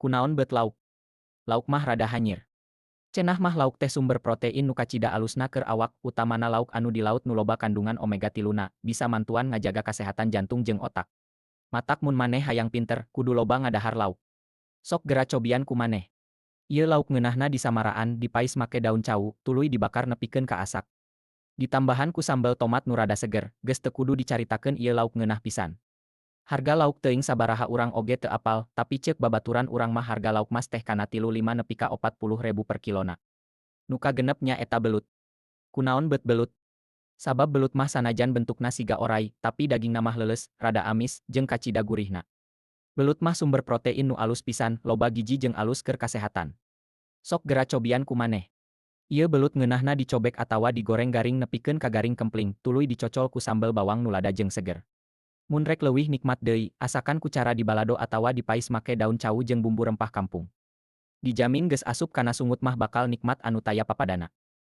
Kunaon bet lauk? Lauk mah rada hanyir. Cenah mah lauk teh sumber protein nu kacida alusna keur awak, utamana lauk anu di laut nu loba kandungan omega 3-na, bisa mantuan ngajaga kasehatan jantung jeung otak. Matak mun maneh hayang pinter, kudu loba ngadahar lauk. Sok gera cobian ku maneh. Ieu lauk ngeunahna disamaraan, dipais make daun cau, tuluy dibakar nepikeun ka asak. Ditambahan ku sambel tomat nu rada seger, geus teu kudu dicaritakeun ieu lauk ngeunah pisan. Harga lauk teuing sabaraha urang oge teu apal, tapi ceuk babaturan urang mah harga lauk mas teh kana 35 nepi ka 40 ribu per kilona. Nu kagenep nya eta belut. Kunaon bet belut? Sabab belut mah sanajan bentukna siga oray, tapi dagingna mah leuleus, rada amis, jeung kacida gurihna. Belut mah sumber protein nu alus pisan, loba gizi jeung alus keur kasehatan. Sok gera cobian ku maneh. Ieu belut ngeunahna dicobek atawa digoreng garing nepikeun ka garing kempling, tuluy dicocol ku sambel bawang nu lada jeung seger. Mun rek leuwih nikmat deui, asakan ku cara dibalado atawa dipais make daun cau jeung bumbu rempah kampung. Dijamin geus asup kana sungut mah bakal nikmat anu taya papadana.